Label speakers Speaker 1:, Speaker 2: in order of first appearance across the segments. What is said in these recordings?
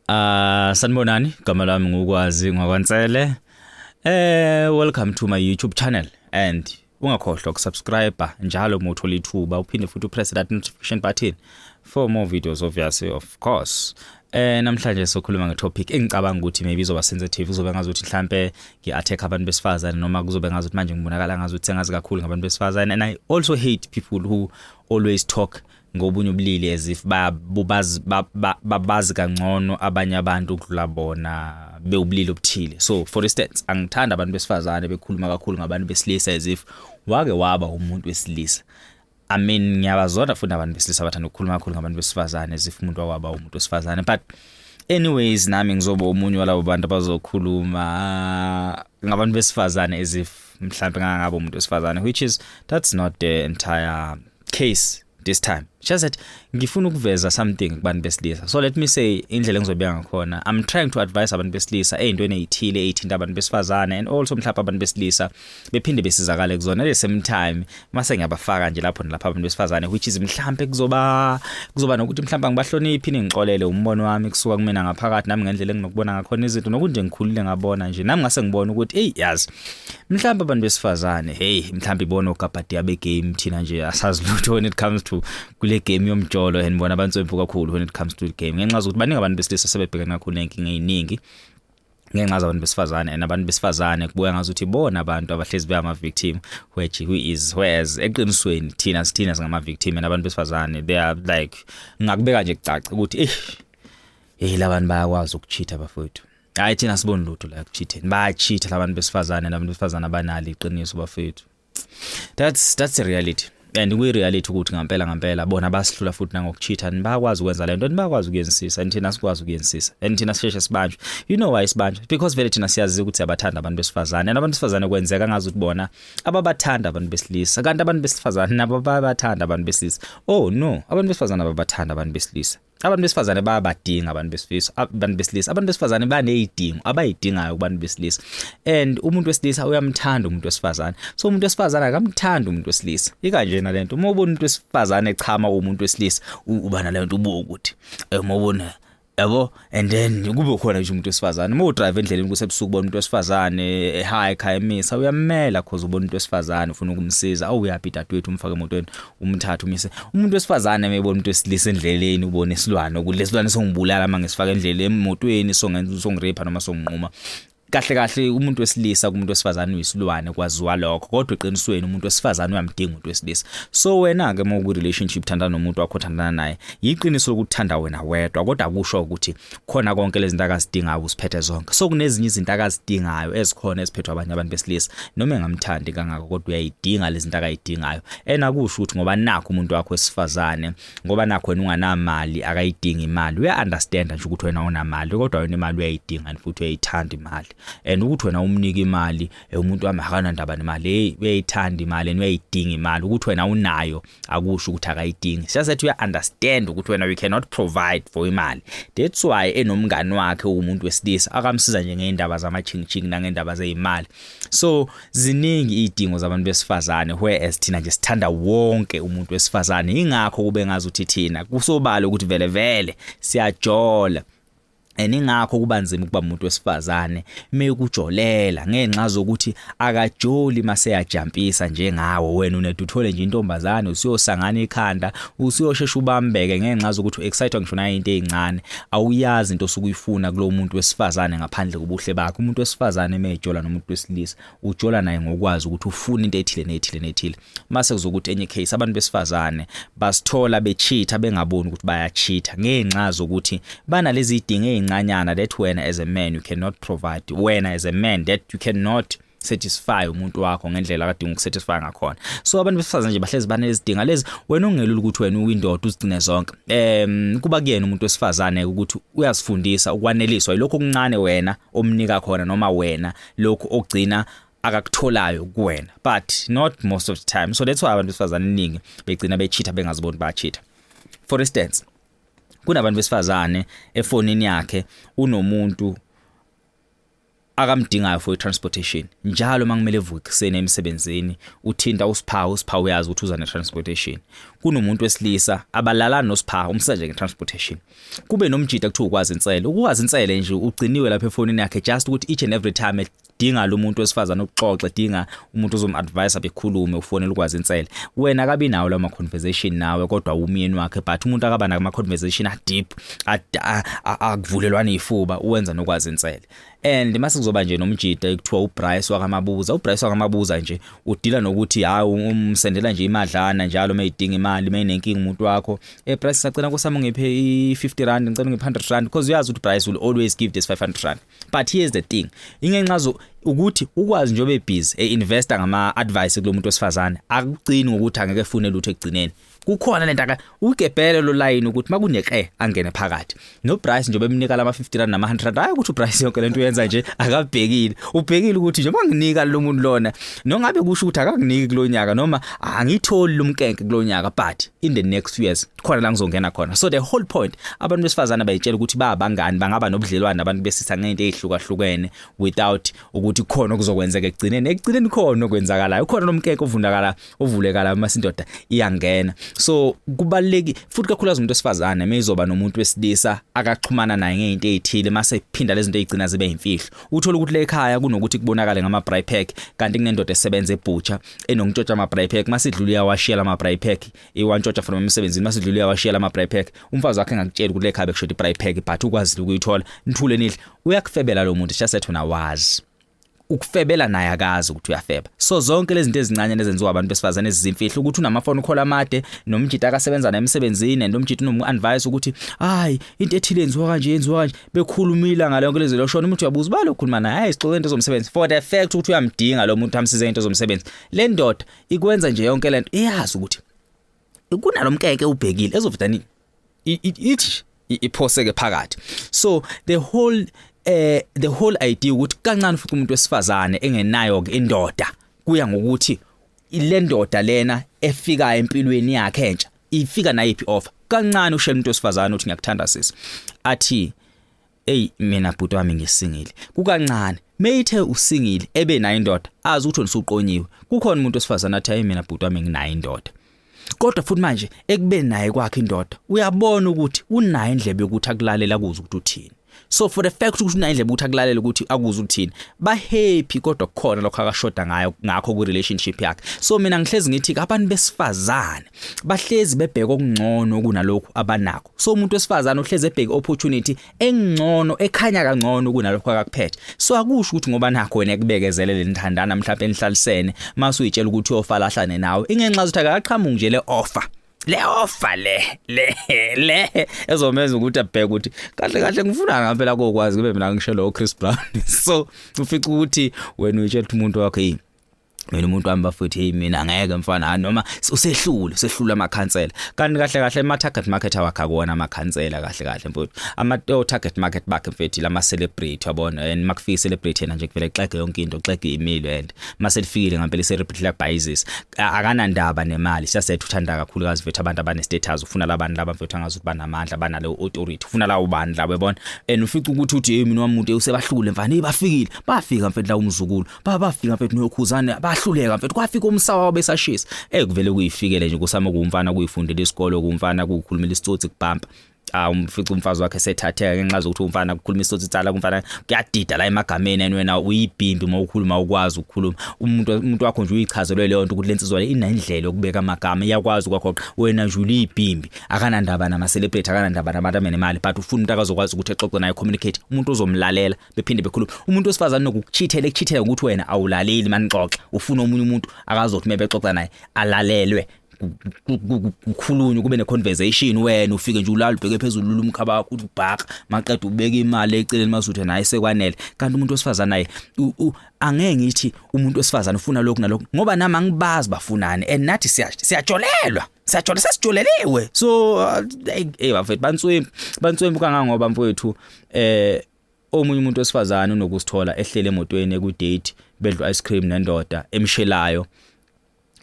Speaker 1: Sanibonani, igama lami nguKwazi ngwakwaNsele. Welcome to my YouTube channel and ungakhohlwa ukusubscribe njalo uma uthola ithuba, uphinde futhi upress that notification button for more videos, obviously, of course. Namhlanje sokhuluma ngetopic engicabanga ukuthi maybe izoba sensitive, kuzobe ngazuthi mhlambe ngi-attack abantu besifazane noma kuzobe ngazuthi manje ngibonakala ngazuthi sengazi kakhulu ngabantu besifazane, and I also hate people who always talk ngobunye ubulili as if bayabubazi, babazi kangcono abanye abantu ukudlula bona bewubulili obuthile. So for instance, angithanda abantu besifazane bekhuluma kakhulu ngabantu besilisa as if wake waba umuntu wesilisa. I mean, ngiyabazonda futhi abantu besilisa abathanda ukukhuluma kakhulu ngabantu besifazane as if umuntu wakwaba umuntu wesifazane. But anyways, nami ngizoba omunye walabo bantu abazokhuluma ngabantu besifazane as if mhlambe ngangaba umuntu wesifazane, which is that's not the entire case this time. Just that ngifuna ukuveza something kubantu besilisa. So let me say, indlela engizobeka ngakhona, I'm trying to advise abantu besilisa ey'ntweni ey'thile ey'thinta abantu besifazane and also mhlawumbe abantu besilisa bephinde besizakale kuzona at the same time. Mase ngiyabafaka nje lapho nalapha abantu besifazane, which is mhlambe kuzoba nokuthi mhlambe angibahloniphi. Ningixolele, umbono wami kusuka kumina ngaphakathi nami ngendlela enginokubona ngakhona izinto, nokunje ngikhulile ngabona nje nami ngase ngibona ukuthi, hey, yazi, mhlambe abantu besifazane, hey, mhlambe ibona ogabhadiya begame, thina nje asazi lutho when it comes to kule game yomjolo, and bona abantswempu kakhulu when it comes to the game, ngenxa zokuthi baningi abantu besilisa sebebhekene kakhulu nenkinga eziningi ngenxa zabantu besifazane, and abantu besifazane kubuya ngazuthi bona abantu abahlezi beyama victim, which who is whereas eqinisweni thina singama victim and abantu besifazane they are like, ngakubeka nje kucace ukuthi hey, labantu bayakwazi ukucheata, bafowethu. Hayi, thina siboni lutho la ekucheateni. Bayacheata labantu besifazane, labantu besifazane abanalo iqiniso, bafethu. That's the reality, and kuyi-reality ukuthi ngampela ngampela bona basihlula futhi nangokucheata, and bayakwazi ukwenza lento and bayakwazi ukuyenzisisa, and thina sikwazi ukuyenzisisa, and thina sisheshe sibanjwe. You know why sibanjwe? Because vele thina siyazi ukuthi siyabathanda abantu besifazane, and abantu besifazane kwenzeka ngazuthi bona ababathanda abantu besilisa, kanti abantu besifazane nabo bayabathanda abantu besilisa. Oh no, abantu besifazane ababathanda abantu besilisa. Abantu besifazane bayabadinga abantu besilisa. Abantu besilisa, abantu besifazane banezidingo abayidingayo kubantu besilisa, and umuntu wesilisa uyamthanda umuntu wesifazane, so umuntu wesifazane akamthandi umuntu wesilisa. Ikanjena lento, uma ubona umuntu wesifazane echama umuntu wesilisa, uba nalento, ubuka ukuthi uma ubona, yabo, and then kube khona nje umuntu wesifazane, uma udrive endleleni kusebusuku, ubona umuntu wesifazane ehigh ekhaya emisa, uyamela cause ubona umuntu wesifazane, ufuna ukumsiza. Awu, uyaphi dadewethu? Umfake emotweni, umthathe, umise. Umuntu wesifazane mayebona umuntu wesilisa endleleni, ubona isilwane, ukuthi lesilwane songibulala uma ngisifaka endleleni emotweni, songenza, songirape noma songinquma. Kahle kahle, umuntu wesilisa kumuntu wesifazane uyisilwane, kwaziwa lokho, kodwa eqinisweni umuntu wesifazane uyamdinga umuntu wesilisa. So wena ke uma uku relationship, thandana nomuntu wakho, thandana naye, yiqiniso lokuthanda wena wedwa, kodwa akusho ukuthi khona konke lezi zinto akazidingayo usiphethe zonke. So kunezinye izinto akazidingayo ezikhona eziphethwe abanye abantu besilisa, noma engamthandi kangako, kodwa uyayidinga lezi zinto akayidingayo. And akusho ukuthi ngoba nakho umuntu wakho wesifazane, ngoba nakho wena unganamali, akayidingi imali. Uya understand nje ukuthi wena unamali, kodwa wena imali uyayidinga and futhi uyayithanda imali, and ukuthi wena umnika imali, umuntu wami akanandaba nemali. Hey, uyayithanda imali and uyayidinga imali. Ukuthi wena unayo akusho ukuthi akayidingi. Siyasethi uya understand ukuthi wena you cannot provide for imali. That's why enomngani wakhe umuntu wesilisa akamsiza nje ngeindaba zama-ching ching nangendaba zeyimali. So ziningi izidingo zabantu besifazane, whereas thina nje sithanda wonke umuntu wesifazane. Ingakho kube ngazuthi thina kusobala ukuthi vele vele siyajola, and ingakho kuba nzima ukuba umuntu wesifazane mekujolela, ngenxa zokuthi akajoli mase yajampisa njengawo wena. Unede uthole nje intombazane, usuyosangana ikhanda, usuyoshesha ubambeke ngenxa zokuthi uexcite ngisho nayo into ezincane. Awuyazi into osukuyifuna kulo muntu wesifazane ngaphandle kobuhle bakhe. Umuntu wesifazane mejola nomuntu wesilisa, ujola naye ngokwazi ukuthi ufuna into ethile nethile nethile. Mase kuzokuthi enye case, abantu besifazane basithola becheata bengaboni ukuthi bayacheata, ngenxa zokuthi banalezi idingo ezincanyana that wena as a man you cannot provide, wena as a man that you cannot satisfy umuntu wakho ngendlela akadinga ukusatisfy ngakhona. So abantu besifazane nje bahlezi banezidinga lezi wena ongelula ukuthi wena uyindoda uzigcine zonke. Kuba kuyena umuntu wesifazane ukuthi uyazifundisa ukwaneliswa yilokho okuncane wena omnika khona, noma wena lokhu ogcina akakutholayo kuwena, but not most of the time. So that's why abantu besifazane iningi begcina becheata bengaziboni bacheata. For instance, kunabantu besifazane efonini yakhe unomuntu. Akamdingayo for transportation njalo makumele evuke ekuseni emsebenzini, uthinta uSipha. USipha uyazi ukuthi uza ne-transportation. Kunomuntu wesilisa abalala noSipha, umsiza nje nge-transportation. Kube nomjida kuthiwa uKwazi Insele. UKwazi Insele nje ugciniwe lapha efonini yakhe, just ukuthi each and every time edinga lo muntu wesifazane ukuxoxa, edinga umuntu ozom-advise, bekhulume, ufonela uKwazi Insele. Wena akabi nawo lawo ma-conversation nawe, kodwa umyeni wakhe, but umuntu akaba nama-conversation a-deep, akuvulelwana ifuba, uwenza noKwazi Insele. And mase kuzoba nje nomjida ekuthiwa uBryce wakaMabuza. UBryce wakaMabuza nje udila nokuthi hayi, umsendela nje imadlana njalo mayidinga imali, mayinenkinga umuntu wakho. "Bryce, sacela kusami ngiphe i50 rand, ngicela ngiphe 100 rand," because uyazi ukuthi Bryce will always give this 500 rand. But here's the thing, ingenxa zo ukuthi ukwazi njengoba ebusy einvesta ngama advice kulo muntu wesifazane, akugcini ngokuthi angeke efune lutho. Ekugcineni kukhona lento aka ugebhele lo line ukuthi makuneke angene phakathi no Bryce nje bemnika lama 50 rand nama 100 rand. Hayi ukuthi uBryce yonke lento uyenza nje akabhekile, ubhekile ukuthi nje manginika lo muntu lona, nongabe kusho ukuthi akakuniki kulonyaka noma angitholi lumkenke kulonyaka, but in the next few years khona la ngizongena khona. So the whole point, abantu besifazana bayitshela ukuthi babangani, bangaba nobudlelwane nabantu besisa ngento ezihlukahlukene without ukuthi khona okuzokwenzeka ekugcineni. Ekugcineni khona okwenzakalayo, khona nomkenke ovundakala, ovulekala uma indoda iyangena. So kubaleki futhi kakhulukazi umuntu wesifazane mayizoba nomuntu wesilisa akaxhumana naye ngeinto ezithile, mase iphinda lezi zinto ezigcina zibe imfihlo. Uthola ukuthi le ekhaya kunokuthi kubonakale ngama braai pack, kanti kunendoda esebenza ebutcher enokuntshontsha ama braai pack. Masidlula iyawashiyela ama braai pack, iwantshontsha from emsebenzini. Masidlula iyawashiyela ama braai pack. Umfazi wakhe engakutshela ukuthi le ekhaya bekushoda i braai pack, but ukwazile ukuyithola, nithule nidle. Uyakufebela lo muntu, just wena wazi ukufebela naye akazi ukuthi uyafeba. So zonke lezi zinto ezincane ezenziwa abantu besifazane ezizimfihlo, ukuthi unamafoni call amade nomjita akasebenza naye emsebenzini, and umjita unomu advice ukuthi hayi, into ethile yenziwa kanje, yenziwa kanje, bekhulumila ngalo yonke lezi loshona. Umuntu uyabuza ba lokhuluma naye, hayi, sixoxe into zomsebenzi, for the fact ukuthi uyamdinga lo muntu amsize into zomsebenzi. Le ndoda ikwenza nje yonke lento iyazi ukuthi kunalomkeke ubhekile ezovida nini ithi iphoseke phakathi. So the whole idea ukuthi kancane futhi umuntu wesifazane engenayo ke indoda, kuya ngokuthi le ndoda lena efika empilweni yakhe entsha ifika nayiphi offer. Kancane ushela umuntu wesifazane uthi, "Ngiyakuthanda sisi," athi, "Ey, mina bhuti wami ngisingile." Kukancane meyithe usingile ebe nayo indoda, azi ukuthi usuqonyiwe. Kukhona umuntu wesifazane athi, "Hey, mina bhuti wami nginayo indoda," kodwa futhi manje ekubeni naye kwakhe indoda, uyabona ukuthi unayo indlebe yokuthi akulalela, kuze ukuthi uthini. So for the fact ukuthi unayo indlebe ukuthi akulalela, ukuthi akuze uthini, ba happy, kodwa kukhona lokho akashoda ngayo ngakho ku relationship yakhe. So mina ngihlezi ngithi abantu besifazane bahlezi bebheka okungcono kunalokhu abanakho. So umuntu wesifazane uhlezi ebheka opportunity engcono, ekhanya kangcono kunalokho akakuphethe. So akusho ukuthi ngoba nakho wena ekubekezelele, nithandana, mhlawumbe enihlalisene, mase uyitshela ukuthi uyofalahlane nawe, ingenxa zokuthi akaqhamuki nje le offer, le offer le ezomenza ukuthi abheke ukuthi kahle kahle ngifuna ngempela kokwazi kube mina ngishelo uChris Brown. So ufica ukuthi wena uyitshela ukuthi umuntu wakho, "Hey, mina umuntu wami bafethu, hey, mina ngeke mfana," noma usehlule, usehlula amakhansela, kanti kahle kahle ama target market awakhe akuwona amakhansela. Kahle kahle mfethu, ama target market bakhe mfethu lama celebrity, yabona. And makufika celebrity, yena nje kuvele xege yonke into, xege imilo. And mase lifikile ngempela celebrity lakubhayizisa, akanandaba nemali. Siyasethu uthanda kakhulukazi mfethu abantu abane status. Ufuna labantu laba mfethu angazi ukuthi banamandla, banale authority, ufuna lawo bantu labo, yabona. And ufica ukuthi uthi, "Hey, mina wami umuntu usebahlule mfana. Hey, bafikile, bafika mfethu la umzukulu, bafika mfethu nokhuzane, bahluleka mfethu, kwafika umsawa besashisa." Kuvele kuyifikele nje kusama kumfana kuyifundela isikolo, kumfana kukhulumela isitsotsi kubhampa. Ah, umfica umfazi wakhe sethatheka ngenxa zokuthi umfana kukhuluma isitsotsi tsala, kumfana kuyadida la emagameni, and wena uyibhimbi uma ukhuluma, ukwazi ukukhuluma. Umuntu wakho nje uyichazelwe leyo nto ukuthi lensizwa le inendlela yokubeka amagama, iyakwazi ukwakhoqa. Wena nje ulibhimbi. Akanandaba nama celebrity, akanandaba nabantu abanemali, but ufuna umuntu akazokwazi ukuthi exoxe naye, communicate, umuntu ozomlalela, bephinde bekhuluma. Umuntu wesifazane nokukuchithela, ekuchithela ukuthi wena awulaleli manixoxa. Ufuna omunye umuntu akazothi mebexoxa naye alalelwe, kukhulunywe, kube ne-conversation. Wena ufike nje ulala, ubheke phezulu, umkhaba wakho uthi ubhaka, maqeda ubeka imali eceleni, masuthi naye sekwanele. Kanti umuntu wesifazane naye angeke ngithi umuntu wesifazane ufuna lokhu nalokhu, ngoba nami angibazi bafunani, and nathi siyajolelwa, siyajola, sesijoleliwe. So hey bafethu, banswempu, banswempu kangangoba mfowethu, omunye umuntu wesifazane unokusithola ehlele emotweni eku date, bedla ice cream nendoda emshelayo,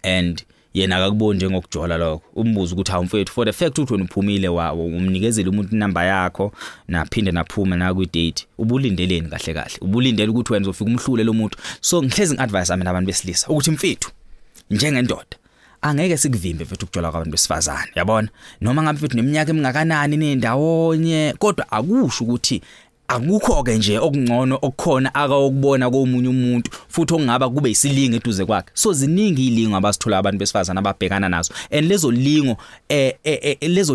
Speaker 1: and Yena akakuboni njengokujola lokho. Umbuzo ukuthi, hawu mfethu, for the fact ukuthi wena uphumile, wa umnikezele umuntu inamba yakho, naphinde naphuma na kwi date, ubulindeleni kahle kahle? Ubulindele ukuthi wena uzofika umhlule lo muntu? So ngihlezi ngiadvise mina abantu besilisa ukuthi, mfethu, njengendoda angeke sikuvimbe mfethu ukujola kwabantu besifazane, yabona, noma ngabe mfethu neminyaka emingakanani nendawonye, kodwa akusho ukuthi akukho ke nje okungcono okukhona akawukubona komunye umuntu futhi okungaba kube isilingo eduze kwakhe. So ziningi izilingo abasithola abantu besifazana ababhekana nazo, and lezo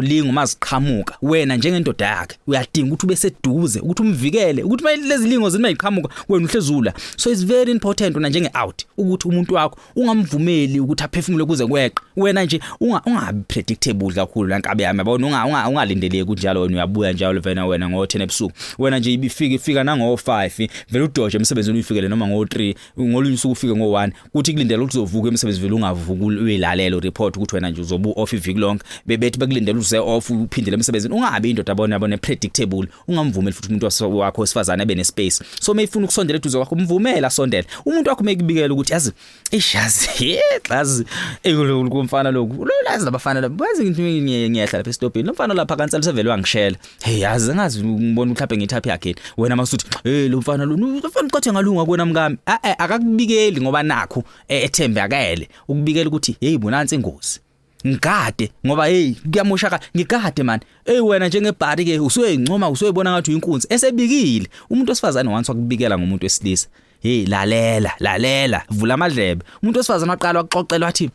Speaker 1: lingo maziqhamuka, wena njengendoda yakhe uyadinga ukuthi ube seduze ukuthi umvikele, ukuthi lezi lingo zinimayiqhamuka wena uhlezula. So it's very important wena njenge out ukuthi umuntu wakho ungamvumeli ukuthi aphefumule kuze kweqe. Wena nje ungabi predictable kakhulu la, nkabe yami, yabona, ungalindeleki kunjalo. Wena uyabuya njalo vena wena ngo10 ebusuku, wena nje ibifika ifika nango5 vele udoje emsebenzini, uyifikele noma ngo3 ngolunye usuku, ufike ngo1, kuthi kulindele ukuthi uzovuka emsebenzini, vele ungavuka uyilalela report ukuthi wena nje uzobu off iviki lonke, bebethi bekulindele uze off uphindele emsebenzini. Ungabi indoda, yabona, yabona, predictable. Ungamvumeli futhi umuntu wakho wesifazane abe nespace. So mayifuna ukusondela eduze kwakho, umvumela asondele. Umuntu wakho mekubikela ukuthi, yazi, eish, yazi, yazi ekulomfana lokhu lazi labafana labo, bazi ngithi ngiyehla lapha esitobhini, lo mfana lapha kansela sevele wangishela, hey, yazi, ngazi ngibona mhlawumbe ngithaphi yakhe. Wena masuthi, hey, lo mfana lo mfana uqothe ngalunga kuwena mkami. Eh, akakubikeli ngoba nakho ethembakele ukubikela ukuthi, hey, bonansi ingozi, ngigade ngoba hey, kuyamoshaka, ngigade man. Hey, wena njengebhari ke usuyincoma, usuyibona ngathi uyinkunzi esebikile. Umuntu wesifazane once wakubikela ngomuntu wesilisa, hey, lalela, lalela, vula amadlebe. Umuntu wesifazane waqala waxoxela wathi,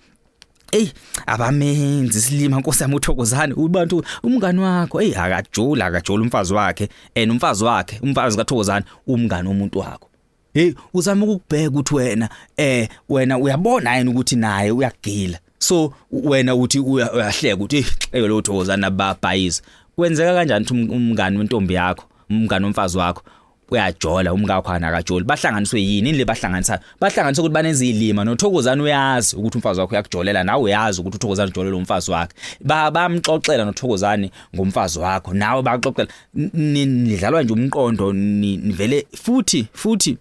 Speaker 1: ey, abamenzi isilima, nkosi yami, uThokozane ubantu umngani wakho, hey, akajula, akajula umfazi wakhe, and umfazi wakhe, umfazi kaThokozane umngani womuntu wakho. Hey, uzama ukukubheka ukuthi wena wena uyabona yini ukuthi naye uyagila. So wena uthi uyahleka ukuthi, hey, lo Thokozana babhayiza. Kwenzeka kanjani ukuthi umngani wentombi yakho, umngani womfazi wakho uyajola, umkakho akajoli? Bahlanganiswe yini? Yini le bahlanganisayo? Bahlanganiswe ukuthi banezilima. NoThokozani uyazi ukuthi umfazi wakho uyakujolela, nawe uyazi ukuthi uThokozani ujolela umfazi wakhe. Bamxoxela noThokozani ngomfazi wakho, nawe baxoxela. Nidlalwa nje umqondo nivele futhi.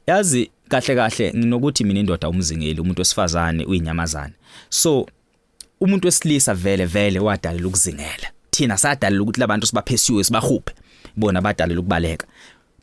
Speaker 1: Yazi kahle kahle nginokuthi mina, indoda umzingeli, umuntu wesifazane uyinyamazane. So umuntu wesilisa vele vele wadalela ukuzingela. Thina sadalela ukuthi labantu sibaphesiwe, sibahuphe, bona badalela ukubaleka.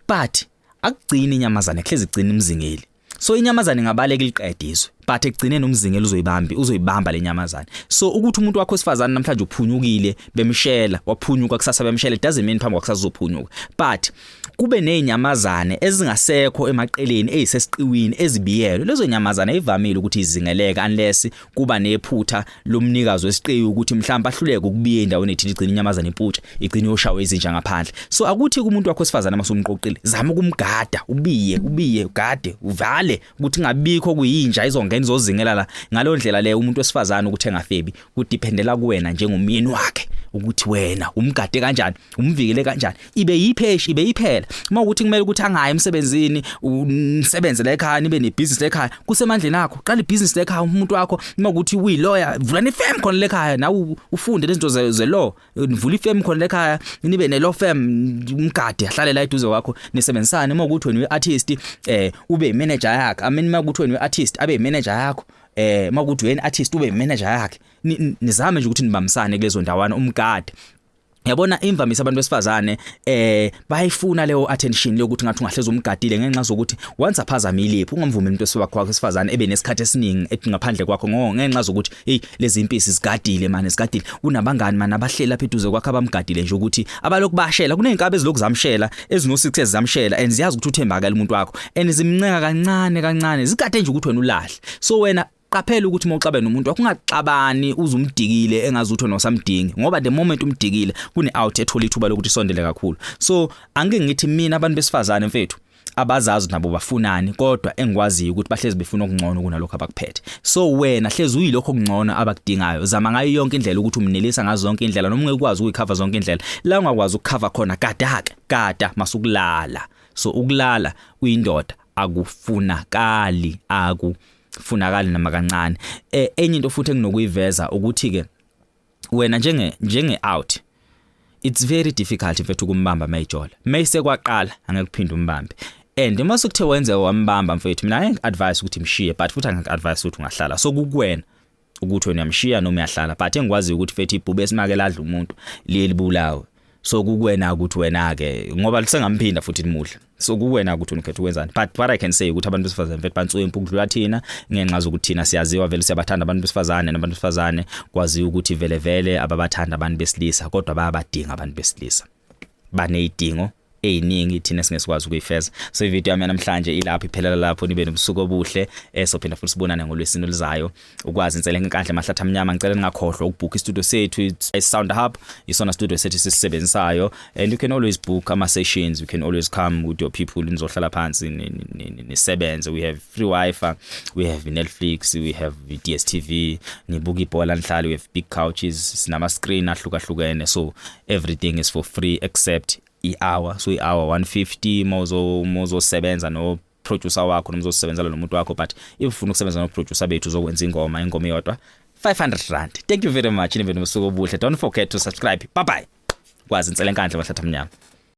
Speaker 1: But akugcini inyamazane kuhlezi igcina imzingeli. So inyamazane ingabaleka iliqede izwe, but ekugcineni umzingeli uzoyibamba, uzoyibamba lenyamazane. So ukuthi umuntu wakho osifazane namhlanje uphunyukile, bemshela, waphunyuka, kusasa bemshela, it doesn't mean phambi kwakusasa uzophunyuka. But kube nezinyamazane ezingasekho emaqeleni, ezisesiqiwini, ezibiyelwe. Lezo nyamazane ivamile ukuthi izingeleke unless kuba nephutha lomnikazi wesiqiwi ukuthi mhlawumbe ahluleke ukubiya endaweni ethile, igcina inyamazane iputsha, igcina iyoshawa izinja ngaphandle. So akuthi kumuntu wakho osifazane masumqoqile, zama ukumgada, ubiye, ubiye, ugade, uvale ukuthi ingabikho kuyinja izongena izozingela la. Ngalo ndlela le, umuntu wesifazane ukuthi engafebi kudependela kuwena njengomyeni wakhe, ukuthi wena umgade kanjani, umvikele kanjani. Ibe yipheshi, ibe yiphela uma ukuthi kumele ukuthi angayi emsebenzini, unisebenze la ekhaya, nibe nebusiness ekhaya, kusemandleni akho. Qala ibusiness ekhaya umuntu wakho. Uma ukuthi uyi lawyer, vula ne-firm khona lekhaya, nawe ufunde lezinto ze law, nivula ifirm khona lekhaya, nibe ne law firm, umgade ahlale la eduze kwakho, nisebenzisane. Uma ukuthi wena uyi-artist, ube manager yakhe. I mean, uma ukuthi wena uyi-artist, abe manager yakho. Uma ukuthi wena artist, ube manager yakhe. Nizame nje ukuthi nibambisane kulezo ndawana, umgade. Yabona, imvamisa abantu besifazane bayifuna leyo attention lokuthi ngathi ungahleza umgadile, ngenxa zokuthi once aphazama iliphi, ungamvumeli umuntu wakho wesifazane ebe nesikhathi esiningi ethi ngaphandle kwakho, ngenxa zokuthi, hey, lezi impisi zigadile manje, zigadile. Unabangani manje abahleli lapha eduze kwakho abamgadile nje, ukuthi abalokhu bashela. Kuneyinkabi ezilokhu zamshela, ezino success zamshela, and ziyazi ukuthi uthembakele umuntu wakho, and zimncenga kancane kancane, zigade nje ukuthi wena ulahle. So wena qaphela ukuthi uma uxabene nomuntu wakho, ungaxabani uzumdikile engazuthi wena usamdingi, ngoba the moment umdikile, kune out ethola ithuba lokuthi isondele kakhulu. So angike ngithi mina abantu besifazane, mfethu, abazazi nabo bafunani, kodwa engikwaziyo ukuthi bahlezi befuna okungcono kunalokho abakuphethe. So wena hlezi uyilokho okungcono abakudingayo. Zama ngayo yonke indlela ukuthi umnelisa ngazo zonke indlela, noma ungekwazi ukuyicover zonke indlela. La ungakwazi ukucover khona, gada ke, gada masukulala. So ukulala uyindoda akufunakali, akufunakali nama kancane. Enye into futhi enginokuyiveza ukuthi ke wena njenge out, it's very difficult, mfethu, ukumbamba mayijola. Mayise kwaqala, angeke uphinde umbambe. And uma sekuthe wenze wambamba, mfethu, mina angeke advise ukuthi mshiye, but futhi angeke advise ukuthi ungahlala. So kukuwena. Ukuthi wena uyamshiya noma uyahlala, but engikwaziyo ukuthi fethi ibhubesi make ladla umuntu liye libulawe. So kukuwena ukuthi wena ke, ngoba lisengamphinda futhi limudla, so kukuwena ukuthi ukhetha ukwenzani. But what I can say ukuthi abantu besifazane mfethu banswempu ukudlula thina, ngenxa zokuthi thina siyaziwa vele siyabathanda abantu besifazane, nabantu besifazane kwaziwa ukuthi vele vele ababathanda abantu besilisa, kodwa bayabadinga abantu besilisa, banezidingo eziningi thina singesikwazi ukuyifeza. So ivideo yami namhlanje ilapho, iphelela lapho. Nibe nobusuku obuhle, sophinda futhi sibonane ngoLwesine oluzayo. Ukwazi insele ngenkandla emahlathi amnyama. Ngicela ningakhohlwa ukubhukha istudio sethu, i Sound Hub, isona studio sethu sisisebenzisayo, and you can always book ama sessions. You can always come with your people, nizohlala phansi nisebenze. We have free Wi-Fi, we have Netflix, we have DStv, nibuka ibhola nihlale. We have big couches, sinama screen ahlukahlukene, so everything is for free except i-hour. So i-hour 150 mozo mozosebenza no producer wakho noma uzosebenzela nomuntu wakho, but if ufuna ukusebenza no producer bethu, uzokwenza ingoma, ingoma eyodwa R500. Thank you very much, nibe nobusuku obuhle. Don't forget to subscribe. Bye bye. Kwazi insele enkandla, mahlathi amnyama.